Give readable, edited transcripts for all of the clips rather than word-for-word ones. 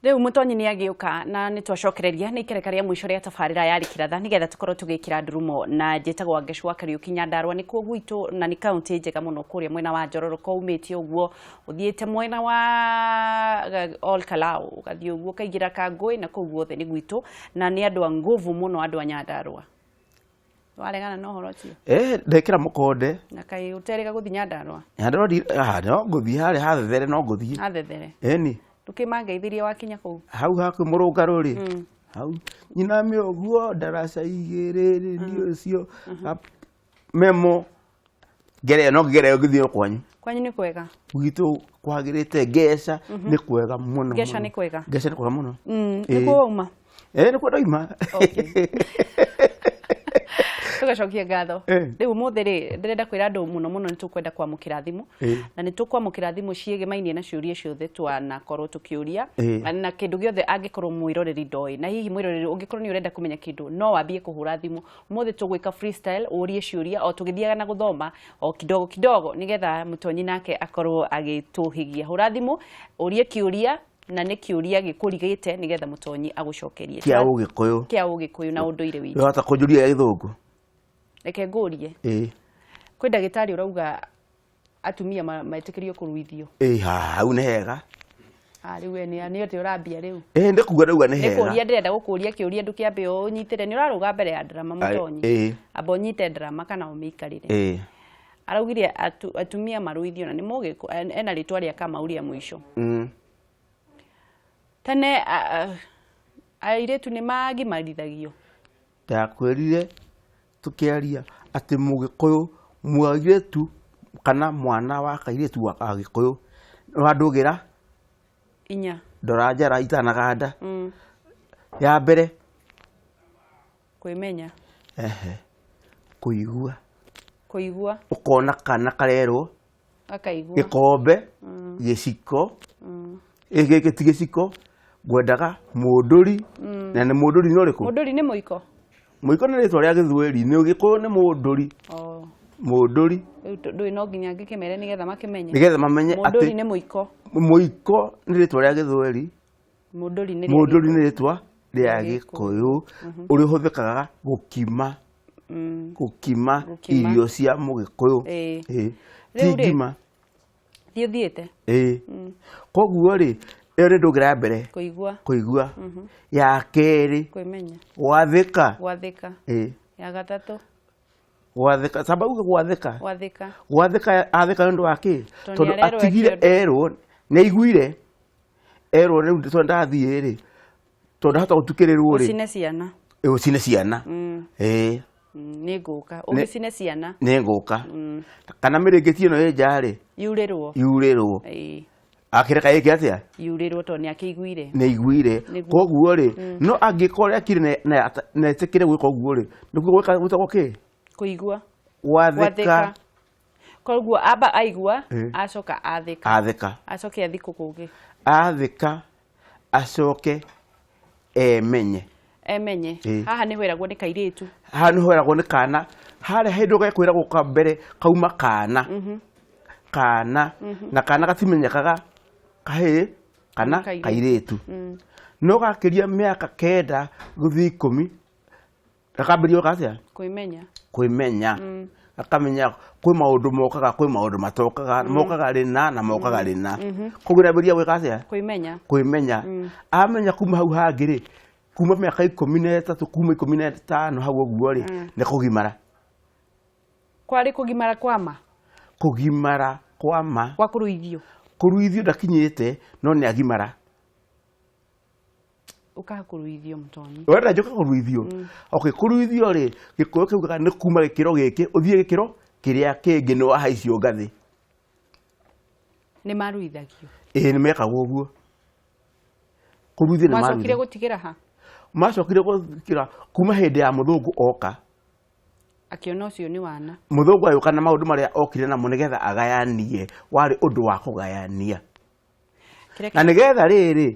Rĩu Mũtonyi nĩ agĩũka na nĩ twacokereria nĩ ikereka rĩa mũico rĩa tabarĩra ya Rĩkĩratha nĩgetha tũkorwo tũgĩkĩra ndurumo na njĩtagwo Wangecu wa Kariũki. Nyandarua nĩkuo gwitũ na nĩ kaũntĩ njega mũno kũrĩa mwena wa Njororoko umĩte ũguo ũthiĩte mwena wa Ol Kalou ũgathiĩ ũguo ũkaingĩra Kangũĩ na kũu guothe nĩ gwitũ na nĩ andũ a nguvu mũno andũ a Nyandarua. Waregana na ũhoro ũcio? Eh, ndekĩra mũkonde. Na kaĩ ũterĩga gũthiĩ Nyandarua? Nyandarua no ngũthiĩ harĩa hathethere no ngũthiĩ. Hathethere? Ĩni. Ndũkĩmangeithirie wakinya kũu? Hau hakuhĩ mũrũngarũ rĩ, hau nyina mĩũguo ndaraca igĩrĩ rĩ ndi ũcio memo ngere no ngere ngĩthiĩ kwanyu. Kwanyu nĩ kwega? Gwitũ kwagĩrĩte Ngeca nĩ kwega mũno. Ngeca nĩ kwega? Ngeca nĩ kwega mũno. Nĩkuo wauma? Eh, nĩkuo ndauma. Okay. Tũgacokia ngatho. Rĩu ũmũthĩ rĩ, ndĩrenda kwĩra andũ mũno mũno nĩ tũkwenda kwamũkĩra thimũ. Na nĩ tũkwamũkĩra thimũ ciĩgĩmainie na ciũria ciothe twanakorwo tũkĩũria. Na kĩndũ gĩothe angĩkorwo mwĩroreri ndoĩ. Na hihi mwĩroreri ũngĩkorwo nĩ ũrenda kũmenya kĩndũ, no wambie kũhũra thimũ. Ũmũthĩ tũgwĩka freestyle, ũrie ciũria o tũgĩthiaga na gũthoma o kidogo kidogo nĩgetha Mũtonyi nake akorwo agĩtũhĩgia. Hũra thimũ, ũrie kĩũria na nĩ kĩũria gĩkũrigĩte nĩgetha Mũtonyi agũcokerie. Kĩa ũgĩkũyũ. Kĩa ũgĩkũyũ na ũndũire witũ. Wahota kũnjũria ya gĩthũngũ? Reke ngũrie. Ĩĩ. Kwĩ ndagĩtarĩ ũrauga atumia metĩkĩrio kũruithio. Ĩĩ, hau nĩ hega. Ah, rĩu we nĩ atĩ ũrambia rĩu. Ĩĩ, nĩ kuga ndauga nĩ Nĩ hega. kũria ndĩrenda gũkũria kĩũria ndũkĩambe ũnyitĩre. Nĩ ũrarũga mbere ya drama Mũtonyi. Ĩĩ. Amba ũnyite drama kana ũmĩikarĩre. Ĩĩ. Araugire atumia maruithio na nĩ mũgĩkũ, ena rĩtwa rĩa Kamau rĩa mũico. Tene airĩtu nĩ magimarithagio. Ndakwĩrire tũkĩaria atĩ mũgĩkũyũ mũirĩtu kana mwana wa kairĩtu wa gĩkũyũ wa ndũgĩra inya ndora njara itanaganda. Ya mbere kwĩmenya. Ehe, kũigua. Kũigua. Ũkona kana karerwo Gakaigua. Gĩkombe, gĩciko, gĩkĩ ti gĩciko, ngwendaga mũndũri, na nĩ mũndũri nĩ ũrĩkũ? Mũndũri nĩ mũiko. Mũiko nĩ rĩtwa rĩa Gĩthweri, nĩ Gĩkũyũ nĩ mũndũri. Mũndũri. Rĩu ndũĩ no nginya ngĩkĩmere nĩgetha makĩmenye. Nĩgetha mamenye atĩ Mũndũri nĩ mũiko. Mũiko nĩ rĩtwa rĩa Gĩthweri. Mũndũri nĩ rĩa Mũndũri nĩ Gĩkũyũ. rĩtwa rĩa Gĩkũyũ ũrĩa ũhũthĩkaga gũkima. Gũkima Gũkima. irio cia mũgĩkũyũ. Ĩĩ. Ĩĩ. Ti Rĩu rĩ, ngima. Thiĩ ũthiĩte. Ĩĩ. Koguo rĩ, ĩyo nĩ ndũngĩra ya mbere. Kũigua. Kũigua. Ya kerĩ. Kwĩmenya. Gwathĩka. Gwathĩka. Ĩĩ. Ya gatatũ. Gwathĩka. Tamba uge gwathĩka. Gwathĩka. Gwathĩka, athĩka nĩ ũndũ wa kĩ? Tondũ Tondũ nĩarerwo eke atigire ũndũ. erwo, nĩ aiguire. Erwo rĩu tondũ ndathiĩ rĩ, tondũ ndahota gũtukĩrĩrwo rĩ. Ũcine ciana. Ĩ, ũcine ciana. Ĩĩ. Nĩ ngũka. Ũgĩcine ciana. Nĩ ngũka. Kana mĩrĩngĩti ĩno ĩ nja rĩ. Yurĩrwo. Yurĩrwo. Ĩĩ. Akĩreka ĩke atĩa? Yurĩrwo tondũ nĩ akĩiguire. Nĩ aiguire. Nĩguo. Koguo rĩ, no angĩkorwo nĩ akire na etĩkĩre gwĩka ũguo rĩ, nĩkuo gwĩka gwĩtagwo kĩ? Kũigua. Gwathĩka. Gwathĩka. Koguo amba aigua, acoka athĩka. Athĩka. Acoke athiĩ kũ kũngĩ? Athĩka, acoke emenye. Emenye. Haha nĩ weragwo nĩ kairĩtu. Haha nĩ weragwo nĩ kana. Harĩa hĩndĩ gekwĩragwo ka mbere kauma kana. Kana. Na kana gatimenyekaga kahĩĩ kana Kairĩtu. kairĩtu. No gakĩria mĩaka 9 gũthiĩ 10 gakambĩrĩria gwĩka atĩa? Kwĩmenya. Kwĩmenya. Akamenya kwĩ maũndũ mokaga, kwĩ maũndũ matokaga, mokaga rĩna na mokaga rĩna. Koguo nĩambĩrĩria gwĩka atĩa? Kwĩmenya. Kwĩmenya. Amenya kuma hau hangĩ rĩ, kuma mĩaka 13, kuma 15 hau ũguo rĩ, nĩ kũgimara. Kwarĩ kũgimara kwa ma? Kũgimara kwa ma. Gwa kũruithio? Kũruithio ndakinyĩte, no nĩ agimara. Ũkaga kũruithio Mũtonyi. Wenda njoke kũruithio? Okay, kũruithio rĩ, Gĩkũyũ kĩugaga nĩ kuma gĩkĩro gĩkĩ ũthiĩ gĩkĩro kĩrĩa kĩngĩ, nĩ wahaicio ngathĩ. Nĩ maruithagio? Ĩĩ, nĩ mekagwo ũguo. Kũruithio nĩ Macokire maruithagio. gũtigĩra ha? Macokire gũtigĩra kuma hĩndĩ ya mũthũngũ oka. Akĩona ũcio nĩ wana. Mũthũngũ agĩũka na maũndũ marĩa okire namo nĩgetha agayanie, warĩ ũndũ wa kũgayania. Kĩrĩa Na nĩgetha rĩrĩ,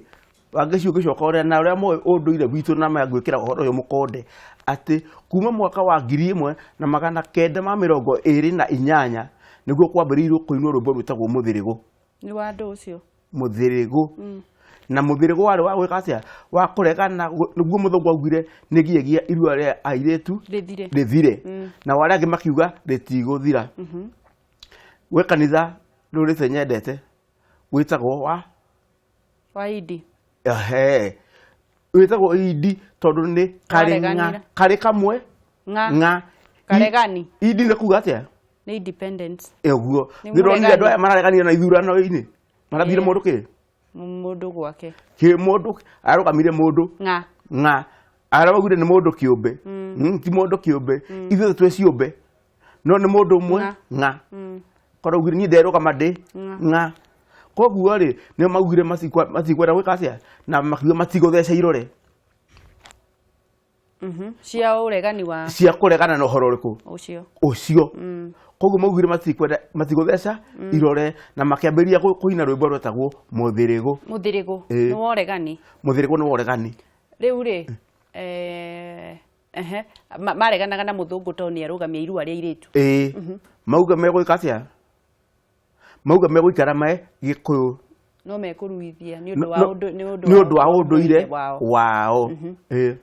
Wangeci ũgĩcoka ũrĩa na ũrĩa moĩ ũndũire witũ na mangwĩkĩra ũhoro ũyũ mũkonde, atĩ kuma mwaka wa ngiri ĩmwe na magana kenda ma mĩrongo ĩrĩ na inyanya nĩguo kwambĩrĩirio kũinwo rwĩmbo rwĩtagwo mũthĩrĩgũ. Nĩ wa andũ ũcio? Mũthĩrĩgũ. Na mũthĩrĩgo warĩ wa gwĩka atĩa? Wa kũregana, nĩguo mũthũngũ augire nĩ nginyagia irua rĩa airĩtu rĩthire. Rĩthire. Nao arĩa angĩ makiuga rĩtigũthira. Gwĩ kanitha ndũrĩte nyendete wĩtagwo wa Wa Idi. Ehe. Wĩtagwo Idi tondũ nĩ karĩ ng'a Wareganire. karĩ kamwe. Ng'a. Ng'a. Karegani. Idi nĩ kuga atĩa? Nĩ independence. Ũguo. Nĩ Nĩ ndonire andũ mũregani. aya marareganire na ithurano-inĩ marathire mũndũ kĩ Mũndũ gwake. Kĩ mũndũ arũgamire mũndũ Ng'a. Ng'a arĩa maugire nĩ mũndũ kĩũmbe. Ti mũndũ kĩũmbe, ithuĩ twĩ ciũmbe, no nĩ mũndũ ũmwe. Ng'a. Ng'a korwo augire niĩ nderũgama ndĩ ng'a. Koguo rĩ, nĩo maugire matikwenda gwĩka atĩa, na makiuga matigũtheca irore. Cia ũregani wa cia kũregana na ũhoro ũrĩkũ? Ũcio. Ũcio. Koguo maugire matikwenda, matigũtheca irore, na makĩambĩrĩria kũina rwĩmbo rwetagwo mũthĩrĩgũ. Mũthĩrĩgũ. Ĩĩ. Nĩ wa ũregani. Mũthĩrĩgũ nĩ wa ũregani. Rĩu rĩ, ehe, mareganaga na mũthũngũ tondũ nĩ arũgamia irua rĩa airĩtu. Ĩĩ, mauga megwĩka atĩa? Mauga megũikara me gĩkũyũ. No mekũruithia nĩ ũndũ wa ũndũ nĩ ũndũ nĩ ũndũ wa ũndũire wao. Wao. Ĩĩ.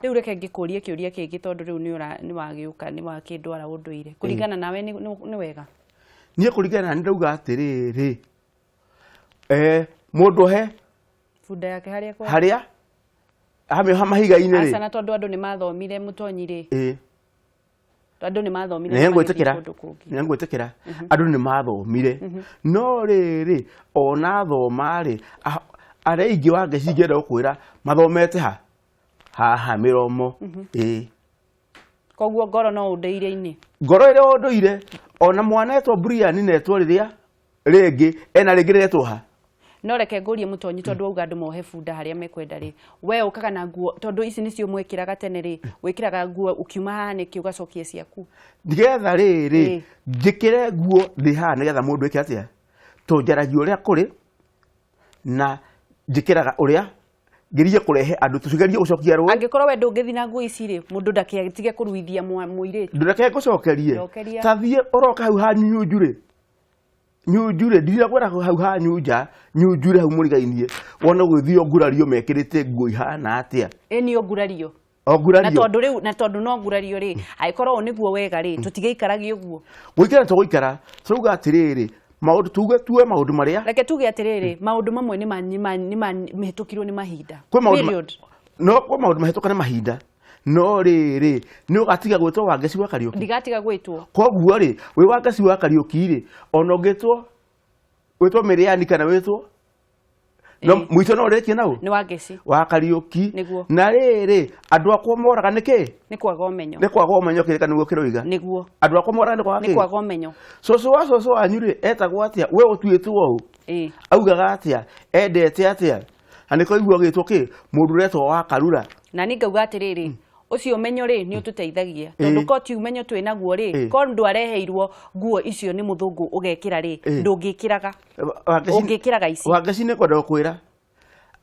Rĩu reke ngĩkũrie kĩũria kĩngĩ, tondũ rĩu nĩ ũra nĩ wagĩũka nĩ wakĩndwara ũndũire. Kũringana nawe nĩ wega? Niĩ kũringana na niĩ ndauga atĩrĩrĩ, mũndũ he bunda yake harĩa kwa harĩa hamĩoha mahiga-inĩ rĩ. Aca, na tondũ andũ nĩ mathomire, mũtonyi rĩ, andũ nĩ mathomire nĩ na magĩthiĩ ngwĩtĩkĩra kũndũ kũngĩ. Nĩ ngwĩtĩkĩra andũ nĩ mathomire, no rĩrĩ, ona thoma rĩ, arĩa aingĩ wa ngeci ingĩenda gũkwĩra mathomete ha haha mĩromo. Ĩĩ. Koguo ngoro no ũndũire-inĩ. Ngoro ĩrĩa ũndũire, ona mwana etwo Brian netwo rĩrĩa rĩngĩ ena rĩngĩ rĩretwo ha. No reke ngũrie, mũtonyi, tondũ wauga andũ mohe bunda harĩa mekwenda rĩ, we ũkaga na nguo, tondũ ici nĩcio mwĩkĩraga tene rĩ, wĩkĩraga nguo ũkiuma haha nĩkĩ ũgacokia ciaku? Nĩgetha rĩrĩ, njĩkĩre nguo thĩ haha nĩgetha mũndũ ĩke atĩa? Tũnjaragia ũrĩa kũrĩ na njĩkĩraga ũrĩa ngerie kũrehe andũ tũgerie gũcokia rũĩ. Angĩkorwo we ndũngĩthiĩ na nguo ici rĩ, mũndũ ndakĩtige kũruithia mũirĩtu. Ndũreke ngũcokerie. Cokeria. Ta thiĩ ũroka hau ha Nyunju rĩ, Nyunju rĩ, ndirakwĩra hau ha Nyunja, Nyunju rĩ, hau mũrigainie wone gũgĩthio ngurario mekĩrĩte nguo ihana atĩa. Ĩ nĩ ngurario. O Na ngurario. Tondũ rĩu, na tondũ no ngurario rĩ, angĩkorwo ũũ nĩguo wega rĩ, tũtigĩikarage ũguo. Gũikara tũgũikara tũrauga atĩrĩrĩ, maũndũ tuge tuwe maũndũ marĩa Reke tuge atĩrĩrĩ, maũndũ mamwe nĩ mĩhĩtũkirwo nĩ mahinda. Kwĩ maũndũ Period. No kwĩ maũndũ mahĩtũka nĩ mahinda, no rĩrĩ, nĩ ũgatiga gwĩtwo Wangeci wa Kariũki? Ndigatiga gwĩtwo. Koguo rĩ, wĩ Wangeci wa Kariũki rĩ, ona ũngĩtwo wĩtwo Mĩrĩani kana wĩtwo no mũico no ũrĩkie nau Nĩ Wangeci. Wa Kariũki. Nĩguo. Na rĩrĩ, andũ akwa moraga nĩkĩ? Nĩ kwaga ũmenyo. Nĩ kwaga ũmenyo, kĩrĩka nĩguo kĩroiga. Nĩguo. Andũ akwa moraga nĩ kwaga Nĩ kĩ? kwaga ũmenyo. Cũcũ wa cũcũ wanyu rĩ, etagwo atĩa? We ũtuĩtwo ũũ augaga atĩa? Endete atĩa? Na nĩko igua gĩtwo kĩ mũndũ ũretwo wa Karura. Na niĩ ngauga atĩrĩrĩ, ũcio ũmenyo rĩ nĩ ũtũteithagia, tondũ ko ti ũmenyo twĩ naguo rĩ, ko ndwareheirwo nguo icio nĩ mũthũngũ ũgekĩra rĩ, ndũngĩkĩraga. Ũngĩkĩraga ici. Wangeci, nĩ kwenda gũkwĩra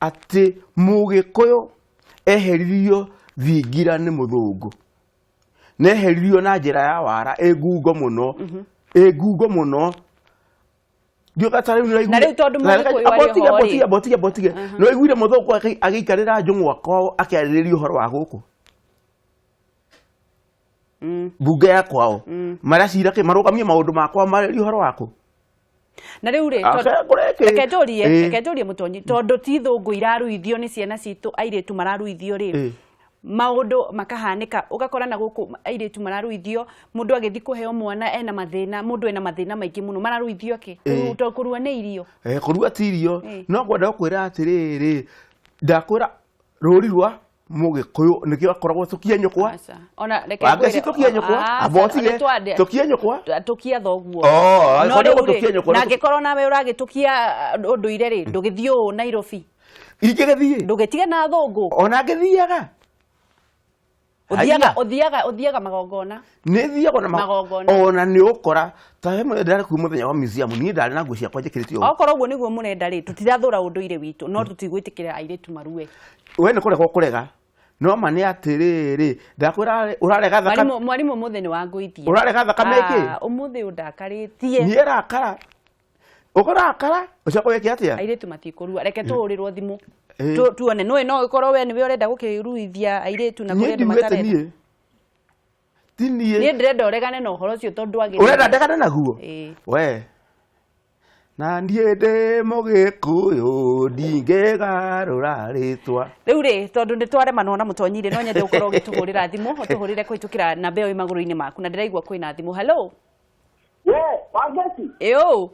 atĩ mũgĩkũyũ eheririo thingira nĩ mũthũngũ, neheririo na njĩra ya wara ĩ ngungo mũno, ĩ ngungo mũno. Ndiũka ta rĩu nĩũraiguire- Na rĩu tondũ Mũgĩkũyũ arĩ ho rĩ. Amba ũtige. Nĩũraiguire mũthũngũ agĩikarĩra njũng'wa kwao akĩarĩrĩria ũhoro wa gũkũ mbunge ya kwao maracira kĩ marũgamie maũndũ makwa marĩrie ũhoro waku? Na rĩu rĩ, Kũreke. Reke njũrie, reke njũrie, mũtonyi, tondũ ti thũngũ iraruithio, nĩ ciana citũ airĩtu mararuithio rĩ, maũndũ makahanĩka, ũgakora na gũkũ airĩtu mararuithio, mũndũ agĩthiĩ kũheo mwana ena mathĩna, mũndũ ena mathĩna maingĩ mũno, mararuithio kĩ? Tondũ kũrua nĩ irio. Kũrua ti irio. No ngwenda gũkwĩra atĩrĩrĩ, ndakwĩra rũri rwa mũgĩkũyũ nĩkĩo akoragwo tũkia nyũkwa. Aca. Ona reke Wangeci, ngwĩre- tũkia nyũkwa. Aca, Amba ũtige. Tũkia nyũkwa. Tũkia thoguo. Oh, No angĩkorwo rĩu rĩ, tũkia nyũkwa, na angĩkorwo nawe ũragĩtũkia ũndũire rĩ, ndũgĩthiĩ ũũ Nairobi? Ingĩgĩthiĩ. Ndũgĩtige na thũngũ. Ona ngĩthiaga. Ũthiaga Haiya. ũthiaga magongona. Nĩ thiaga na Magongona. Ona nĩ ũkora ta he mũthenya ndarĩ kuu mũthenya wa museum, niĩ ndarĩ na nguo ciakwa njĩkĩrĩte ũũ. Okorwo ũguo nĩguo mũrenda rĩ, tũtirathũra ũndũire witũ, no tũtigwĩtĩkĩra airĩtu marue. We nĩ kũrega ũkũrega, no ma nĩ atĩrĩrĩ, ndakwĩra ũrarega thakame. Mwarimũ, mwarimũ, ũmũthĩ nĩ wangũithia. Ũrarega thakame ĩkĩ? Ah, ũmũthĩ ũndakarĩtie. Niĩ rakara Ũkũrakara ũcoke wĩke atĩa? Airĩtu matikũrua, reke tũhũrĩrwo thimũ. Ĩĩ. Tuone nũĩ no ĩkorwo we nĩwe ũrenda gũkĩruithia airĩtu na Niĩ kũrĩ andũ ndiugĩte matarenda. niĩ ti Niĩ niĩ. ndĩrenda ũregane na ũhoro ũcio tondũ ndwagĩrĩire. Ũrenda ndegane naguo? Ĩĩ. We na niĩ ndĩ mũgĩkũyũ ndingĩgarũra rĩtwa. Rĩu rĩ, tondũ nĩ twaremanwo na mũtonyi rĩ, no nyende ũkorwo ũgĩtũhũrĩra thimũ, ũtũhũrĩre kũhĩtũkĩra namba ĩyo ĩ magũrũ-inĩ maku, na ndĩraigua kwĩna thimũ. Hello. We, Wangeci, Ĩũ.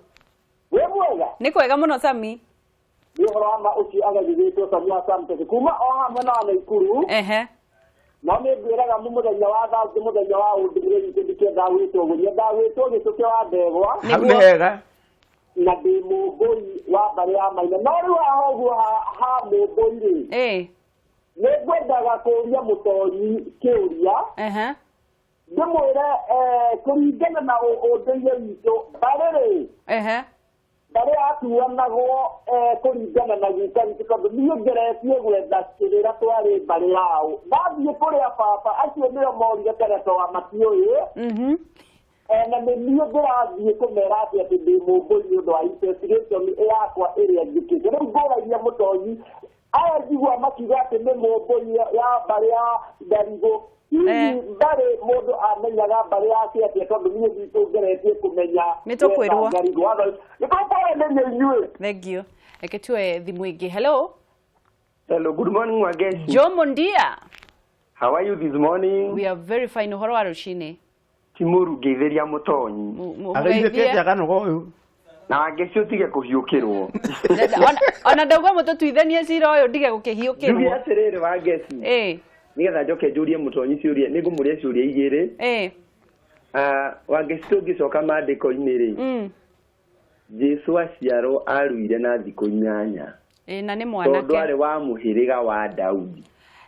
wĩ mwega? Nĩ kwega mũno Sami. Nĩ ũhoro wa ma ũcio agagĩthĩtwo Sami wa Samtech kuma o haha mwena wa Naikuru. Ehe. No nĩ ngwĩraga mũthenya wa Thursday, mũthenya wa ũndũire witũ, ndikĩendaga gwĩtwo ũguo, nyendaga gwĩtwo gĩtũke wa ndegwa. Hau nĩ hega. Na ndĩ mũmbũi wa mbarĩ ya Maina. No rĩu haha ũguo ha mũmbũi rĩ, Ĩĩ. nĩ ngwendaga kũũria mũtonyi kĩũria. Ehe. Ndĩmwĩre kũringana na ũndũire witũ mbarĩ rĩ, Ehe. mbarĩ yatuanagwo kũringana na guka witũ, tondũ niĩ ngeretie gwetha kĩrĩra twarĩ mbarĩ yao. Ndathiĩ kũrĩa baba acio nĩo morire tene tondũ matiũĩ. Na nĩ niĩ ndĩrathiĩ kũmera atĩ atĩ ndĩ mũmbũi nĩ ũndũ wa investigation yakwa ĩrĩa njĩkĩte. Rĩu ngũragia mũtonyi, aya njigua makiuga atĩ nĩ mũmbũi ya mbarĩ ya Ndarigũ, hihi mbarĩ mũndũ amenyaga mbarĩ yake atĩa? Tondũ niĩ gwitũ ngeretie kũmenya. Nĩ tũkwĩrwo. Ngarigũ. Nĩ tũkwaranĩria inyuĩ. Thank you. Reke tuoe thimũ ĩngĩ. Hello. Hello, good morning, Wangeci. Jomo Ndia. How are you this morning? We are very fine. Ũhoro wa rũcinĩ? Ti mũru, ngeithĩria mũtonyi. Ageithĩkĩte akanoga ũyũ. Na Wangeci ũtige kũhiũkĩrwo. Ona ndauga mũtũtuithanie cira ũyũ ndige Njuge gũkĩhiũkĩrwo. atĩrĩrĩ Wangeci. Ĩĩ. Nĩgetha njoke njũrie mũtonyi ciũria, nĩngũmũria ciũria igĩrĩ. Ĩĩ. Wangeci, tũngĩcoka maandĩko-inĩ rĩ, Jesu aciarwo aruire na thikũ 8. Ĩĩ, na nĩ Tondũ mwanake. arĩ wa mũhĩrĩga wa Daudi.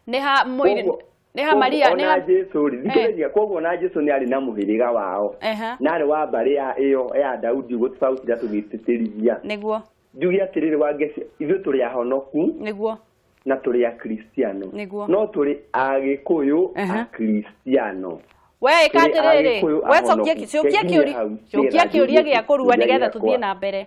Nĩ ha mũirĩ nĩ ha Maria nĩ ha ona Jesu rĩ, thikĩrĩria, koguo ona Jesu nĩ arĩ na mũhĩrĩga wao. Ehe. Na arĩ wa mbarĩ ya ĩyo ya Daudi, ũguo tũtagũtinda tũgĩtĩtĩrithia. Nĩguo. Njuge atĩrĩrĩ Wangeci, ithuĩ tũrĩ ahonoku. Nĩguo. Na tũrĩ akristiano. Nĩguo. No tũrĩ agĩkũyũ Ehe. akristiano. We ĩka Tũrĩ atĩrĩrĩ, Agĩkũyũ we cokia ahonoku. cokia Nginya kĩũria, hau, cokia nĩgetha kĩũria njuge gĩa kũrua kĩũria nĩgetha gĩakwa. tũthiĩ na mbere.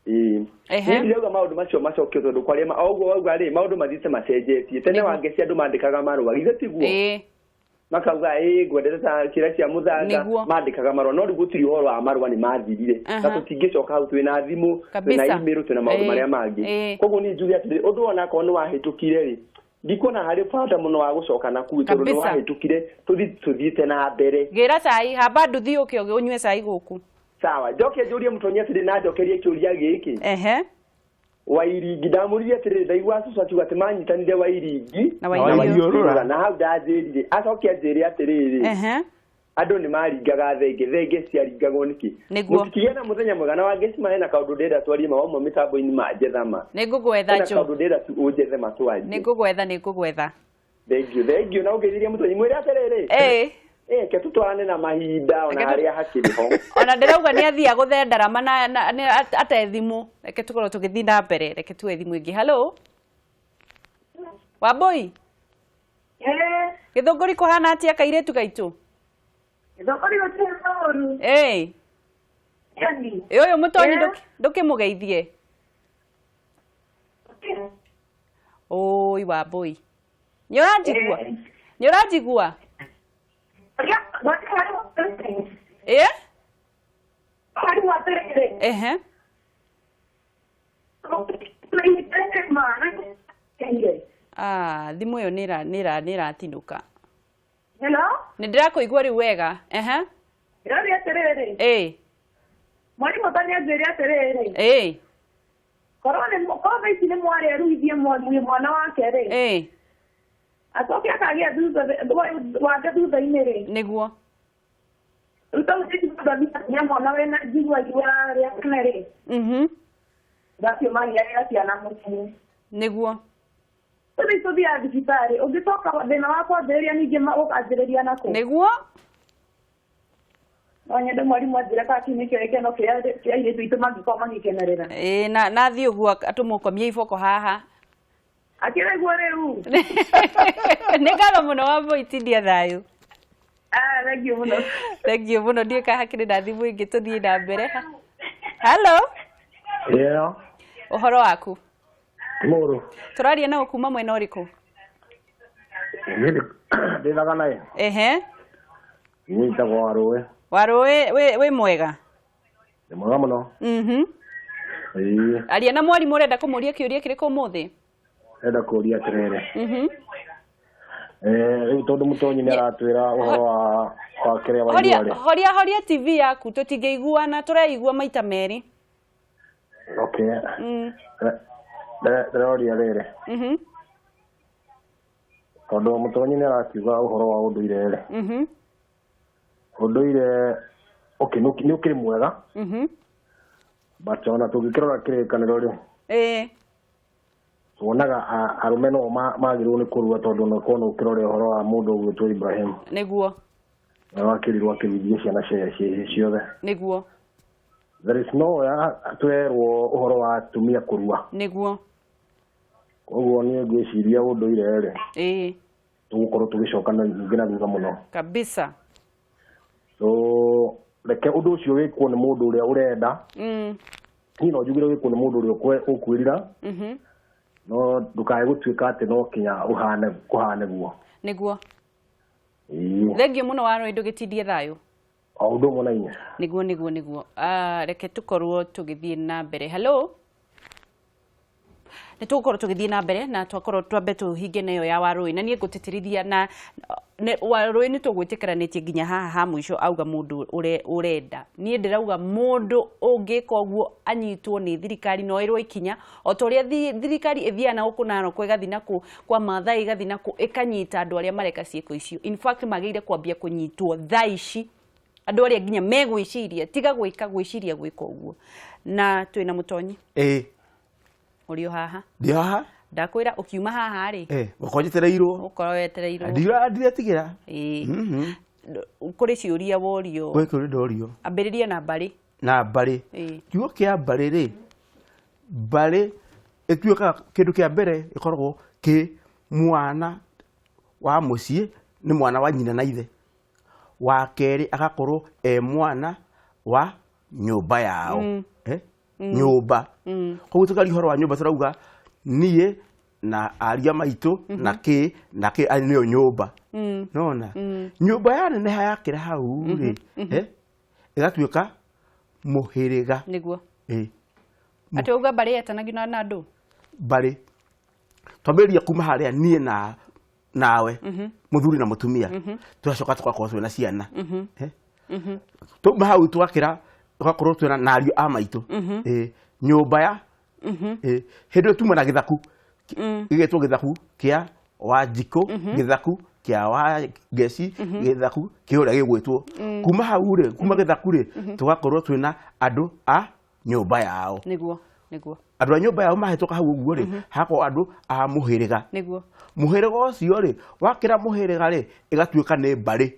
Ĩĩ. Ehe. Niĩ ndirauga maũndũ macio macokio tondũ kwaria ma o ũguo wauga rĩ, maũndũ mathiĩte macenjetie. Tene Nĩguo. Wangeci andũ mandĩkaga marũa, githĩ tiguo? Ĩĩ. Makauga ĩĩ ngwendete ta kĩra cia mũthanga, Nĩguo. mandĩkaga marũa, no rĩu gũtirĩ ũhoro wa marũa, nĩ mathirire. Aha. Na tũtingĩcoka hau, twĩna thimũ, twĩna Kabisa. email, twĩna maũndũ Ĩĩ. marĩa mangĩ. Ĩĩ. Koguo niĩ njuge atĩrĩ, ũndũ onakorwo nĩ wahĩtũkire rĩ, ndikuona harĩ bata mũno wa gũcoka na kuu tondũ nĩ Kabisa. wahĩtũkire, tũthiĩ tũthiĩte na mbere. Gĩra cai, hamba nduthi ũke ũnyue cai gũkũ. Sawa, njoke njũrie mũtonyi atĩrĩ, na njokerie kĩũria gĩkĩ. Ehe. Wairingi, ndamũririe atĩrĩrĩ, ndaigua cucu akiuga atĩ manyitanire Wairingi Na Na Wairiũ. Wairiũ. Na hau ndanjĩrire, acoke anjĩre atĩrĩrĩ, Ehe. andũ nĩ maringaga thenge, thenge ciaringagwo nĩkĩ? Nĩguo. Mũtikigĩa na mũthenya mwega. Na Wangeci ma hena kaũndũ ndĩrenda twarie ma wauma mĩtambo-inĩ ma njethama. Nĩ ngũgwetha Hena Joe. kaũndũ ndĩrenda tu ũnjethe matwarie. Nĩ ngũgwetha, nĩ ngũgwetha. Thank you, thank you. Na ũngeithirie mũtonyi, mwĩre atĩrĩrĩ, Ĩĩ. ĩ ke tũtwarane na mahinda ona Reke tu- harĩa hakĩrĩ ho. Ona ndĩrauga nĩ athia gũthendarama na nĩ ate thimũ. Reke tũkorwo tũgĩthiĩ na mbere, reke tuoe thimũ ĩngĩ. Hello. Wambũi. Gĩthũngũri kũhana atĩa kairĩtu gaitũ? Gĩthũngũri gũtirĩ ũru. Ĩĩ. Yaani. Ĩ ũyũ mũtonyi Ĩĩ. ndũkĩmũgeithie. Ũi Wambũi. Nĩ ũranjigua? Nĩ ũranjigua? Ĩĩ? Ehe. Ah, thimũ ĩyo nĩ nĩ ĩratinũka. Hello? Nĩ ndĩrakũigua rĩu wega. Ehe. Ndĩroria atĩrĩrĩ. Ĩĩ. Mwarimũ ta nĩanjĩre atĩrĩrĩ. Ĩĩ. Korwo nĩ korwo thaa ici nĩ mwarĩ aruithie mwana wake rĩ. Ĩĩ. Acoke akagĩa thutha wake thutha-inĩ rĩ. Nĩguo. Rĩu ta ũcio mwana wĩna njigua igua rĩa tene rĩ. Ngacio magĩaga ciana mũciĩ. Nĩguo. Tũthiĩ tũthiaga thibitarĩ, ũngĩcoka thĩna wa kwambĩrĩria ningĩ ũkanjĩrĩria nakũ. Nĩguo. No nyende mwarimũ anjĩre kana kĩu nĩkĩo gĩkeno kĩa airĩtu aitũ mangĩkorwo magĩkenerera. Ĩĩ, na nathiĩ ũguo atũmũkomie iboko haha. Akĩraigua rĩu. Nĩ ngatho mũno Wambũi, tindia thayũ. Ah, thank you mũno. Thank you mũno. Ndiũĩ kana hakĩrĩ na thimũ ĩngĩ tũthiĩ na mbere. Hello. Yeah. Ũhoro waku? Mũrũ. Tũraria naũ kuma mwena ũrĩkũ? Ndĩthaga naye. Ehe. Niĩ njĩtagwo Warũĩ. Warũĩ wĩ mwega? Nĩ mwega mũno. Mhm. Ĩĩ. Aria na mwarimũ ũrenda kũmũria kĩũria kĩrĩkũ ũmũthĩ? Ndĩrenda kũũria atĩrĩrĩ. Mhm. Rĩu tondũ Mũtonyi nĩ aratwĩra ũhoro wa kĩrĩa waigua rĩ. Horia horia TV yaku tũtingĩiguana tũreigua maita merĩ. Okay. Ndĩroria rĩrĩ. Mhm. Tondũ Mũtonyi nĩ arakiuga ũhoro wa ũndũire rĩ. Mhm. Ũndũire okay nĩ ũkĩrĩ mwega. Mhm. But ona tũngĩkĩrora kĩrĩkanĩro rĩ. Ĩĩ. Tuonaga arũme no magĩrĩirwo nĩ kũrua tondũ no korwo ũkĩrora ũhoro wa mũndũ ũgwĩtwo Ibrahim. Nĩguo. Na wakĩrirwo akĩruithia ciana ciothe. Nĩguo. There is no twerwo ũhoro wa atumia kũrua. Nĩguo. Koguo niĩ ngwĩciria ũndũire rĩ. Ĩĩ. Tũgũkorwo tũgĩcoka ningĩ na thutha mũno. Kabisa. So reke ũndũ ũcio wĩkwo nĩ mũndũ ũrĩa ũrenda. Niĩ no njugire wĩkwo nĩ mũndũ ũrĩa ũkwĩrira. Mhm. No ndũkae gũtuĩka atĩ no kinya ũhane kũhane guo. Nĩguo. Ĩĩ. Thengiũ mũno Warũĩ ndũgĩtindie thayũ. O ũndũ ũmwe na inyuĩ. Nĩguo nĩguo nĩguo. Reke tũkorwo tũgĩthiĩ na mbere. Hello. Nĩ tũgũkorwo tũgĩthiĩ na mbere na twakorwo twambe tũhinge nayo ya Warũĩ na niĩ ngũtĩtĩrithia na Warũĩ nĩ tũgwĩtĩkĩranĩtie nginya haha ha mũico auga mũndũ ũrenda. Niĩ ndĩrauga mũndũ ũngĩka ũguo anyitwo nĩ thirikari no ĩrwo ikinya o ta ũrĩa thirikari ĩthiaga na gũkũ Narok ĩgathiĩ na kũ kwa Maathai ĩgathiĩ na kũ ĩkanyita andũ arĩa mareka ciĩko icio. In fact magĩrĩire kwambia kũnyitwo thaa ici andũ arĩa nginya megwĩciria tiga gwĩka gwĩciria gwĩka ũguo. Na twĩna Mũtonyi. Ĩĩ. Ũrĩ o haha? Ndĩ haha. Ndakwĩra ũkiuma haha rĩ. Ũkorwo njetereirwo. Ũkorwo wetereirwo. Ndiretigĩra. Ĩĩ. Kũrĩ ciũria worio. Gwĩ kĩũria ndorio. Ambĩrĩria na mbarĩ. Na mbarĩ. Ĩĩ. Kiugo kĩa mbarĩ rĩ, mbarĩ ĩtuĩkaga kĩndũ kĩa mbere ĩkoragwo kĩ mwana wa mũciĩ nĩ mwana wa nyina na ithe. Wa kerĩ agakorwo e mwana wa nyũmba yao. Nyũmba. Koguo tũkaria ũhoro wa nyũmba tũrauga niĩ na aria maitũ na kĩ na kĩ nĩyo nyũmba. Nona nyũmba yaneneha yakĩra hau rĩ, ĩgatuĩka mũhĩrĩga. Nĩguo. Ĩĩ. Atĩ uga mbarĩ yetanagio na andũ? Mbarĩ. Twambĩrĩria kuma harĩa niĩ na nawe mũthuri na mũtumia tũgacoka tũgakorwo twĩna ciana. Twauma hau twakĩra tũgakorwo twĩna na ariũ a maitũ. Nyũmba ya hĩndĩ ĩyo tuma na gĩthaku gĩgetwo gĩthaku kĩa Wanjikũ, gĩthaku kĩa Wangeci, gĩthaku kĩa ũrĩa gĩgwĩtwo. Kuma hau rĩ, kuma gĩthaku rĩ, tũgakorwo twĩna andũ a nyũmba yao. Nĩguo, nĩguo. Andũ a nyũmba yao mahĩtũka hau ũguo rĩ, hagakorwo andũ a mũhĩrĩga. Nĩguo. Mũhĩrĩga ũcio rĩ, wakĩra mũhĩrĩga rĩ, ĩgatuĩka nĩ mbarĩ.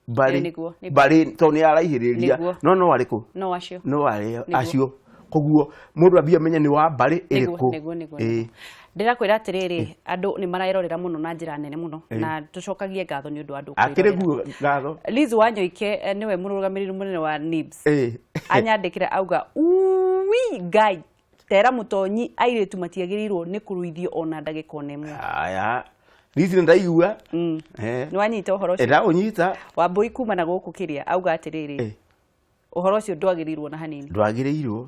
Mbarĩ. Mbarĩ tondũ nĩ yaraihĩrĩria. No no arĩkũ? No acio. No arĩa acio. Koguo mũndũ ambie amenye nĩ wa mbarĩ ĩrĩkũ. Nĩguo nĩguo. Ndĩrakwĩra atĩrĩrĩ, andũ nĩ marerorera mũno na njĩra nene mũno na tũcokagie ngatho nĩ ũndũ wa andũ kwĩrorera. Akĩrĩ guo ngatho. Liz Wanyoike nĩwe mũrũgamĩrĩri mũnene wa NIBS. Anyandĩkĩra auga uwi Ngai tera Mũtonyi airĩtu matiagĩrĩirwo nĩ kũruithio ona ndagĩka ona ĩmwe. Aya. Liz nĩ ndaigua. Nĩ wanyita ũhoro ũcio? Ndaũnyita. Wambũi kuma na gũkũ kĩrĩa auga atĩrĩrĩ, ũhoro ũcio ndwagĩrĩirwo na hanini. Ndwagĩrĩirwo.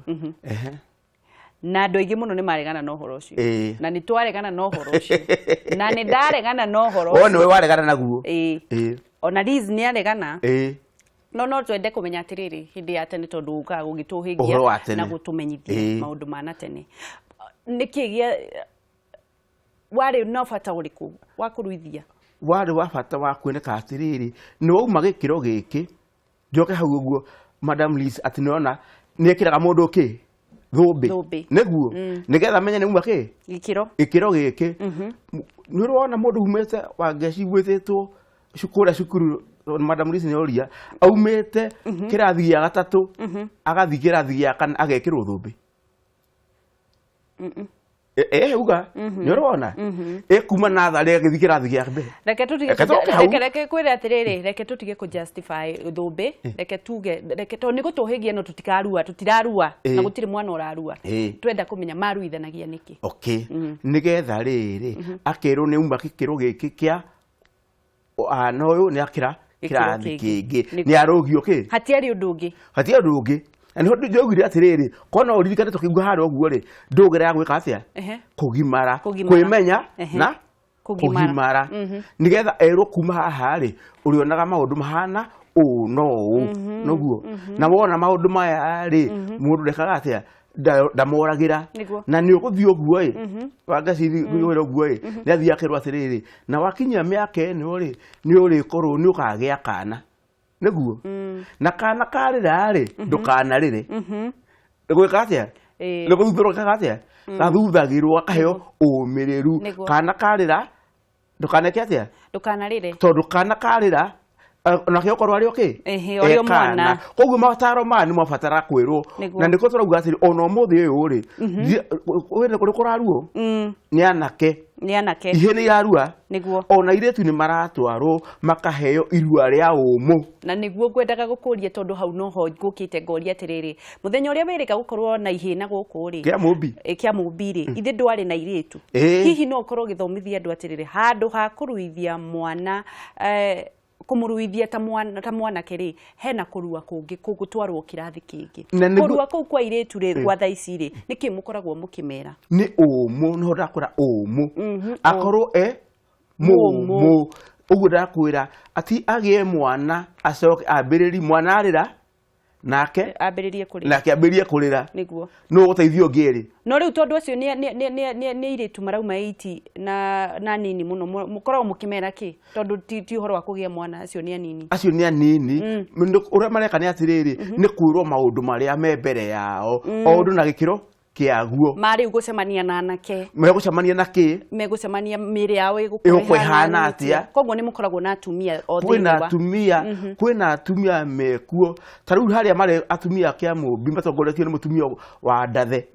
Na andũ aingĩ mũno nĩ maregana na ũhoro ũcio. Na nĩ twaregana na ũhoro ũcio. Na nĩ ndaregana na ũhoro ũcio. O nĩwe waregana naguo. Ĩĩ. Ona Liz nĩ aregana. No no twende kũmenya atĩrĩrĩ hĩndĩ ya tene tondũ ũkaga gũgĩtũhĩngia na gũtũmenyithia maũndũ ma na tene. Nĩkĩ gĩa warĩ na bata ũrĩkũ wa kũruithia? Warĩ wa bata wa kuoneka atĩrĩrĩ nĩ wauma gĩkĩro gĩkĩ njoke hau ũguo Madam Liz atĩ nĩona nĩekĩraga mũndũ kĩ thũmbĩ nĩguo nĩgetha amenye nĩ uma kĩ gĩkĩro gĩkĩro gĩkĩ. Nĩ ũrona mũndũ umĩte Wangeci gwĩtĩtwo kũrĩa cukuru Madam Liz nĩoria aumĩte kĩrathi gĩa gatatũ agathiĩ kĩrathi gĩa kana agekĩrwo thũmbĩ. Uga nĩ ũrona kuma natharĩ agĩthiĩ kĩrathi gĩa mbere. Reke tũtige Reke tũke hau. Reke kwĩre atĩrĩrĩ, reke tũtige kũ justify thũmbĩ, reke tuge, reke tondũ nĩ gũtũhĩgia no tũtikarua, tũtirarua na gũtirĩ mwana ũrarua. Twenda kũmenya maruithanagia nĩkĩ. Okay, nĩgetha rĩrĩ akerwo nĩ uma gĩkĩro gĩkĩ kĩa ana ũyũ nĩ akĩra Gĩkĩro kĩrathi kĩngĩ. kĩngĩ, Nĩguo. nĩ arũgio kĩ Hatiarĩ ũndũ ũngĩ. Hatirĩ ũndũ ũngĩ. Na nĩho ndĩraugire atĩrĩrĩ, korwo no ũririkane tũkĩigua harĩa ũguo rĩ, ndũgĩra ya gwĩka atĩa? Kũgimara. Kũgimara. Kwĩmenya na Kũgimara. kũgimara. Nĩgetha erwo kuma haha rĩ, ũrĩonaga maũndũ mahana ũũ no ũũ, noguo. Na wona maũndũ maya rĩ, mũndũ ndekaga atĩa? Ndamoragĩra. Na nĩ ũgũthiĩ ũguo ĩ, Wangaci wĩra ũguo ĩ, nĩ athiĩ akerwo atĩrĩrĩ, na wakinyia mĩaka ĩno rĩ, nĩ ũrĩkorwo nĩ ũkagĩa kana. Nĩguo. Na kana karĩra rĩ, ndũkanarĩre. Gwĩka atĩa? Nĩ gũthuthĩrwo gekaga atĩa? Gathuthagĩrwo gakaheo ũmĩrĩru. Kana karĩra, ndũkaneke atĩa? Ndũkanarĩre. Tondũ kana karĩra, onake okorwo arĩ okay? Ehe, ũrĩ o Kana. mwana. Koguo mataro maya nĩ mabatara kwĩrwo. Na nĩkĩo tũrauga atĩrĩ, ona ũmũthĩ ũyũ rĩ, wĩna kũrĩ kũraruo? Nĩ anake. Nĩ anake. Ihĩĩ nĩ irarua. Ona airĩtu nĩ maratwarwo makaheo irua rĩa ũmũ. Na nĩguo ngwendaga gũkũria tondũ hau noho ngũkĩte ngoria atĩrĩrĩ, mũthenya ũrĩa wĩrĩga gũkorwo na ihĩĩ na gũkũ rĩ, Kĩa mũmbi. Kĩa mũmbi rĩ, ithe ndwarĩ na airĩtu. Hihi no ũkorwo ũgĩthomithia andũ atĩrĩrĩ, handũ ha kũruithia mwana, kũmũruithia ta mwana, ta mwanake rĩ, hena kũrua kũngĩ gũtwarwo kĩrathi kĩngĩ. Na nĩguo Kũrua kũu kwa airĩtu rĩ, gwa thaa ici rĩ, nĩkĩ mũkoragwo mũkĩmera? Nĩ ũmũ, nĩho ndakwĩra ũmũ. Akorwo e mũmũ. Mũmũ. Ũguo ndakwĩra ati agĩe mwana acoke ambĩrĩrie mwana arĩra nake ambĩrĩrie kũrĩra. Nake ambĩrĩrie kũrĩra. Nĩguo. Nũ ũgũteithio ũngĩ rĩ? No rĩu tondũ acio nĩ airĩtu marauma 80 na nini mũno, mũkoragwo mũkĩmera kĩ? Tondũ ti ũhoro wa kũgĩa mwana, acio nĩ anini. Acio nĩ anini. Ũrĩa mareka nĩ atĩrĩrĩ, nĩ kwĩrwo maũndũ marĩa me mbere yao. O ũndũ na gĩkĩro kĩaguo. Ma rĩu gũcemania na anake. Megũcemania na kĩ? Megũcemania mĩĩrĩ yao ĩgũkorwo Ĩgũkorwo ĩhana ĩhana atĩa? atĩa? Koguo nĩ mũkoragwo na atumia o Kwĩna thĩinĩ wa atumia, kwĩna atumia mekuo. Ta rĩu harĩa marĩ atumia a Kĩamũmbi matongoretio nĩ mũtumia wa Ndathe.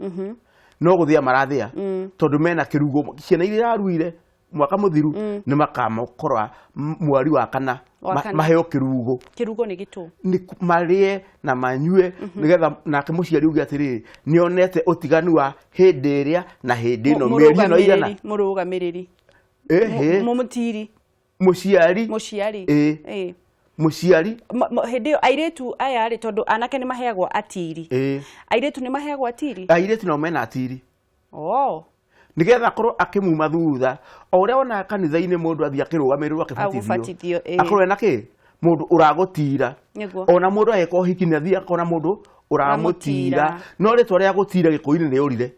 No gũthĩa marathĩa. Tondũ mena kĩrugo, ciana iria iraruire mwaka mũthiru nĩ makamakora mweri wa kana, Wa kana. maheo kĩrugo. Kĩrugo nĩ gĩtũ. Nĩ marĩe na manyue, nĩgetha nake mũciari uge atĩrĩrĩ, nĩonete ũtiganu wa hĩndĩ ĩrĩa na hĩndĩ ĩno, mĩeri ĩno igana. Mũrũgamĩrĩri. Ĩhĩ. Mũtiri. Mũciari. Mũciari. Ĩĩ. Mũciari. Hĩndĩ ĩyo airĩtu aya rĩ, tondũ anake nĩ maheagwo atiri. Ĩĩ. Airĩtu nĩ maheagwo atiri? Airĩtu nao mena atiri. Nĩgetha akorwo akĩmuma thutha, o ũrĩa wonaga kanitha-inĩ mũndũ athiĩ akĩrũgamĩrĩrwo akĩbatithio. Agũbatithio, ĩĩ. Akorwo ena kĩ? Mũndũ ũragũtira. Ona mũndũ agĩka ũhiki nĩ athiĩ akona mũndũ ũramũtira. Ũramũtira. No rĩtwa rĩa gũtira gĩkũyũ-inĩ nĩ ũrire.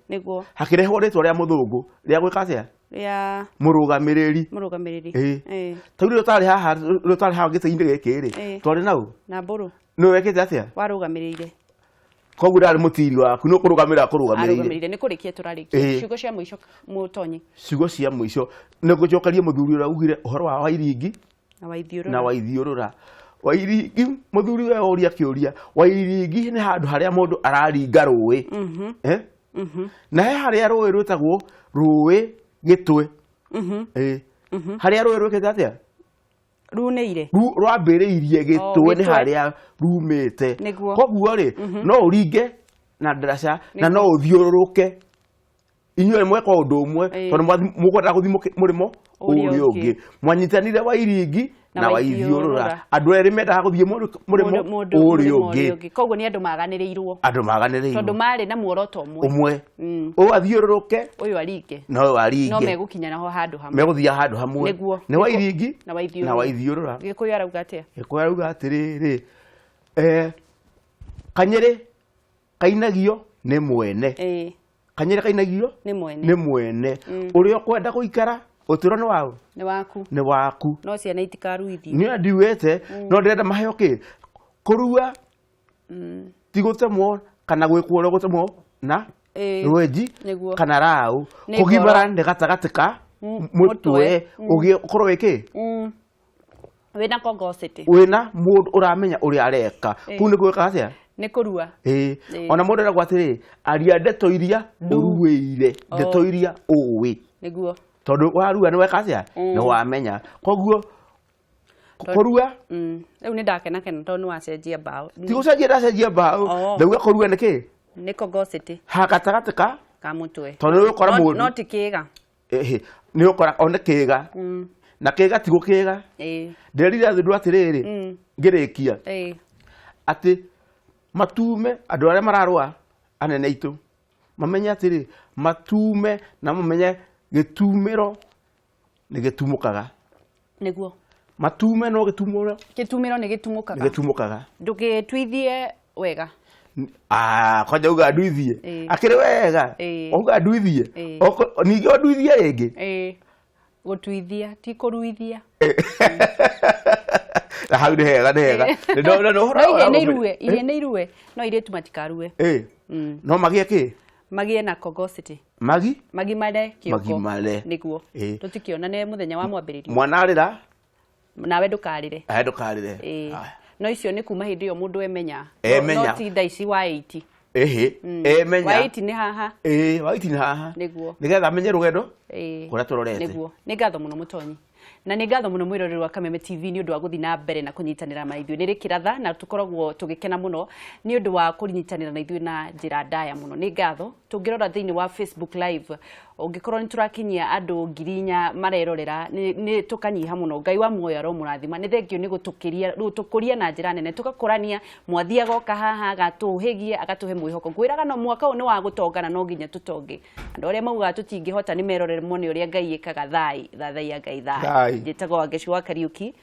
Hakĩrehwo rĩtwa rĩa mũthũngũ rĩa gwĩka atĩa? Rĩa Mũrũgamĩrĩri. Mũrũgamĩrĩri. Ĩĩ. Ta rĩu rĩrĩa ũtarĩ haha, rĩrĩa ũtarĩ haha gĩtĩ-inĩ gĩkĩ rĩ, twarĩ nau? Na mbũrũ. Nĩ wekĩte atĩa? Warũgamĩrĩire. Koguo ndarĩ mũtiri waku, nĩ ũkũrũgamĩrĩra akũrũgamĩrĩire. Arũgamĩrĩire, nĩ kũrĩkia tũrarĩkia. Ciugo cia mũico Mũtonyi. Ciugo cia mũico nĩ ngũcokeria mũthuri ũrĩa ugire ũhoro wa Wairingi Na Waithiũrũra. Na Waithiũrũra. Wairingi, mũthuri ũrĩa ũria kĩũria, Wairingi nĩ handũ harĩa mũndũ araringa rũĩ. Na he harĩa rũĩ rwĩtagwo rũĩ gĩtwe. Harĩa rũĩ rwĩkĩte atĩa? Runĩire. Rwambĩrĩirie gĩtwe nĩ Gĩtwe. harĩa rumĩte. Koguo rĩ, no ũringe na ndaraca na no ũthiũrũrũke. Inyuĩ mweka ũndũ ũmwe, tondũ mũkwendaga gũthiĩ mũrĩmo Ũrĩa ũrĩa ũngĩ. ũngĩ. Mwanyitanire Wairingi Na na Waithiũrũra. Waithiũrũra. Andũ erĩ mendaga gũthiĩ mũrĩmo Mũndũ ũrĩa mũrĩmo ũngĩ. ũrĩa ũngĩ. Koguo nĩ andũ maganĩrĩirwo. Andũ maganĩrĩirwo. Tondũ marĩ na muoroto ũmwe. Ũmwe. Ũyũ athiũrũrũke, Ũyũ aringe. na ũyũ aringe. No megũkinya naho handũ hamwe. Megũthiĩ handũ hamwe. Nĩ Wairingi Na Waithiũrũra. na Waithiũrũra. Gĩkũyũ arauga atĩa? Gĩkũyũ arauga atĩrĩrĩ, kanyĩrĩ kainagio nĩ mwene. Kanyĩrĩ kainagio Nĩ mwene. nĩ mwene. Ũrĩa ũkwenda gũikara, ũtũũro nĩ waũ? Nĩ waku. Nĩ waku. No ciana itikaruithio. Niĩ ndiugĩte, no ndĩrenda maheo kĩ? Kũrua, ti gũtemwo kana gwĩkwo ũrĩa gũtemwo na rwenji kana raũ. Nĩ Kũgimara ngoro. nĩ gatagatĩ ka Mũtwe. mũtwe, ũgĩe ũkorwo wĩ kĩ? Wĩna kongocity. Wĩna mũndũ ũramenya ũrĩa areka. Kũu nĩ gwĩka atĩa? Nĩ kũrua. Ona mũndũ eragwo atĩrĩ, aria ndeto iria ũruĩire, ndeto iria ũĩ. Nĩguo. Tondũ warua nĩ weka atĩa? Nĩ wamenya. Koguo kũrua Rĩu nĩ ndakenakena tondũ nĩ wacenjia mbaũ. Ti gũcenjia ndacenjia mbaũ. Ndauga kũrua nĩ kĩ? Nĩ kogocity. Ha gatagatĩ ka mũtwe. Tondũ nĩ ũgũkora mũndũ. No ti kĩga. Nĩ ũgũkora one kĩga. Na kĩga ti gũkĩga. Ndĩrerire andũ atĩrĩrĩ, ngĩrĩkia. Atĩ matume andũ arĩa mararũa anene aitũ mamenye atĩrĩ, matume na mamenye gĩtumĩro nĩ gĩtumũkaga. Nĩguo. Matume no gĩtumũro. Gĩtumĩro nĩ gĩtumũkaga. Nĩ gĩtumũkaga. Ndũgĩtuithie wega. Kwanja uga nduithie. Akĩrĩ wega. Uga nduithie. Ningĩ ũnduithie rĩngĩ. Gũtuithia ti kũruithia. Na hau nĩ hega, nĩ hega. No ihĩĩ nĩ irue, no airĩtu matikarue. No magĩe kĩ? Magĩe na kogocity. Magimare kĩongo. Magimare. Nĩguo. Tũtikĩonane mũthenya wa mwambĩrĩrio. Mwana arĩra? Nawe ndũkarĩre. Ndũkarĩre. No icio nĩ kuma hĩndĩ ĩyo mũndũ emenya. No ti thaa ici wa 80. Emenya. Wa 80 nĩ haha. Wa 80 nĩ haha. Nĩguo. Nĩgetha amenye rũgendo kũrĩa tũrorete. Nĩguo. Nĩ ngatho mũno Mũtonyi. Na nĩ ngatho mũno mwĩroreri wa Kameme TV nĩ ũndũ wa gũthiĩ na mbere na kũnyitanĩra na ithuĩ. Nĩ rĩkĩratha na tũkoragwo tũgĩkena mũno nĩ ũndũ wa kũnyitanĩra na ithuĩ na njĩra ndaya mũno. Nĩ ngatho. Tũngĩrora thĩinĩ wa Facebook Live, ũngĩkorwo nĩ tũrakinyia andũ 4,000 marerorera, nĩ tũkanyiha mũno. Ngai wa muoyo aromũrathima. Nĩ thengio nĩ gũtũkũria na njĩra nene, tũgakũrania. Mwathi agoka haha agatũhĩgia, agatũhe mwĩhoko. Ngwĩraga no mwaka ũyũ nĩ wa gũtonga na no nginya tũtonge. Andũ arĩa maugaga tũtingĩhota nĩ merorere mone ũrĩa Ngai ĩkaga. Thai, thathaiya Ngai thai. Njĩtagwo Wangeci wa Kariuki.